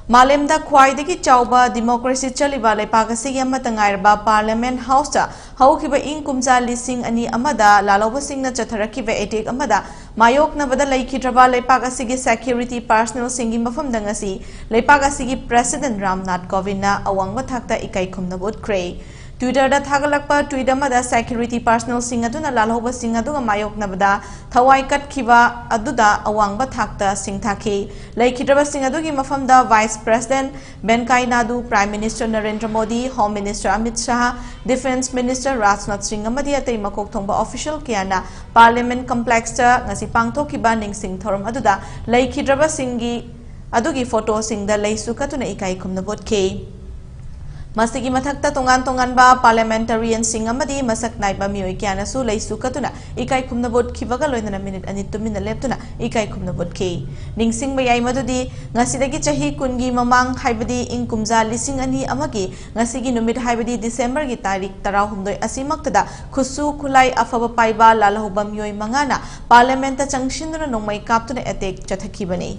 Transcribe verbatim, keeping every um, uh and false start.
ꯃꯥꯂꯦꯝꯗ ꯈ꯭ꯋꯥꯏꯗꯒꯤ ꯆꯥꯎꯕ ꯗꯤꯃꯣꯀ꯭ꯔꯦꯁꯤ ꯆꯠꯂꯤꯕ ꯂꯩꯄꯥꯛ ꯑꯁꯤꯒꯤ ꯑꯃꯠꯇ ꯉꯥꯏꯔꯕ ꯄꯥꯔꯂꯤꯌꯥꯃꯦꯟꯠ ꯍꯥꯎꯁꯇ ꯍꯧꯈꯤꯕ ꯏꯪ ꯀꯨꯝꯖꯥ ꯂꯤꯁꯤꯡ ꯑꯅꯤ ꯑꯃꯗ ꯂꯥꯜꯍꯧꯕꯁꯤꯡꯅ ꯆꯠꯊꯔꯛꯈꯤꯕ ꯑꯦꯇꯦꯛ ꯑꯃꯗ ꯃꯥꯌꯣꯛꯅꯕꯗ ꯂꯩꯈꯤꯗ꯭ꯔꯕ ꯂꯩꯄꯥꯛ ꯑꯁꯤꯒꯤ ꯁꯦꯀ꯭ꯌꯨꯔꯤꯇꯤ ꯄꯥꯔꯁꯅꯦꯜꯁꯤꯡꯒꯤ ꯃꯐꯝꯗ ꯉꯁꯤ ꯂꯩꯄꯥꯛ ꯑꯁꯤꯒꯤ ꯄ꯭ꯔꯦꯁꯤꯗꯦꯟꯠ ꯔꯥꯝꯅꯥꯊ ꯀꯣꯕꯤꯟꯗꯅ ꯑꯋꯥꯡꯕ ꯊꯥꯛꯇ ꯏꯀꯥꯏ ꯈꯨꯝꯅꯕ ꯎꯠꯈ꯭ꯔꯦ꯫ Twitter-ꯗ ꯊꯥꯒꯠꯂꯛꯄ ꯇ꯭ꯋꯤꯠ ꯑꯃꯗ ꯁꯦꯀ꯭ꯌꯨꯔꯤꯇꯤ ꯄꯥꯔꯁꯅꯦꯜꯁꯤꯡ ꯑꯗꯨꯅ ꯂꯥꯜꯍꯧꯕꯁꯤꯡ ꯑꯗꯨꯒ ꯃꯥꯌꯣꯛꯅꯕꯗ ꯊꯋꯥꯏ ꯀꯠꯈꯤꯕ ꯑꯗꯨꯗ ꯑꯋꯥꯡꯕ ꯊꯥꯛꯇ ꯁꯤꯡꯊꯥꯈꯤ꯫ ꯂꯩꯈꯤꯗ꯭ꯔꯕꯁꯤꯡ ꯑꯗꯨꯒꯤ ꯃꯐꯝꯗ vice president Venkaiah Naidu, prime minister Narendra Modi, home minister Amit Shah, defence minister Rajnath Singh ꯑꯃꯗꯤ ꯑꯇꯩ ꯃꯀꯣꯛ ꯊꯣꯡꯕ ꯑꯣꯐꯤꯁꯤꯌꯦꯜ ꯀꯌꯥꯅ ꯄꯥꯔꯂꯤꯌꯥꯃꯦꯟꯠ ꯀꯝꯄ꯭ꯂꯦꯛꯁꯇ ꯉꯁꯤ ꯄꯥꯡꯊꯣꯛꯈꯤꯕ ꯅꯤꯡꯁꯤꯡ ꯊꯧꯔꯝ ꯑꯗꯨꯗ ꯂꯩꯈꯤꯗ꯭ꯔꯕꯁꯤꯡꯒꯤ ꯑꯗꯨꯒꯤ ꯐꯣꯇꯣꯁꯤꯡꯗ ꯂꯩꯁꯨ ꯀꯠꯇꯨꯅ ꯏꯀꯥꯏ ꯈꯨꯝꯅꯕ ꯎꯠꯈꯤ꯫ ꯃꯁꯤꯒꯤ ꯃꯊꯛꯇ ꯇꯣꯉꯥꯟ ꯇꯣꯉꯥꯟꯕ ꯄꯥꯔꯂꯤꯌꯥꯃꯦꯟꯇꯔꯤꯌꯟꯁꯤꯡ ꯑꯃꯗꯤ ꯃꯁꯛ ꯅꯥꯏꯕ ꯃꯤꯑꯣꯏ ꯀꯌꯥꯅꯁꯨ ꯂꯩꯁꯨ ꯀꯠꯇꯨꯅ ꯏꯀꯥꯏ ꯈꯨꯝꯅꯕ ꯎꯠꯈꯤꯕꯒ ꯂꯣꯏꯅꯅ ꯃꯤꯅꯤꯠ ꯑꯅꯤ ꯇꯨꯃꯤꯟꯅ ꯂꯦꯞꯇꯨꯅ ꯏꯀꯥꯏ ꯈꯨꯝꯅꯕ ꯎꯠꯈꯤ꯫ ꯅꯤꯡꯁꯤꯡꯕ ꯌꯥꯏ ꯃꯗꯨꯗꯤ ꯉꯁꯤꯗꯒꯤ ꯆꯍꯤ ꯀꯨꯟꯒꯤ ꯃꯃꯥꯡ, ꯍꯥꯏꯕꯗꯤ ꯏꯪ ꯀꯨꯝꯖꯥ ꯂꯤꯁꯤꯡ ꯑꯅꯤ ꯑꯃꯒꯤ ꯉꯁꯤꯒꯤ ꯅꯨꯃꯤꯠ, ꯍꯥꯏꯕꯗꯤ ꯗꯤꯁꯦꯝꯕꯔꯒꯤ ꯇꯥꯔꯤꯛ ꯇꯔꯥꯍꯨꯝꯗꯣꯏ ꯑꯁꯤꯃꯛꯇꯗ ꯈꯨꯠꯁꯨ ꯈꯨꯠꯂꯥꯏ ꯑꯐꯕ ꯄꯥꯏꯕ ꯂꯥꯜꯍꯧꯕ ꯃꯤꯑꯣꯏ ꯃꯉꯥꯅ ꯄꯥꯔꯂꯤꯌꯥꯃꯦꯟꯠꯇ ꯆꯪꯁꯤꯟꯗꯨꯅ ꯅꯣꯡꯃꯩ ꯀꯥꯞꯇꯨꯅ ꯑꯦꯇꯦꯛ ꯆꯠꯊꯈꯤꯕꯅꯤ꯫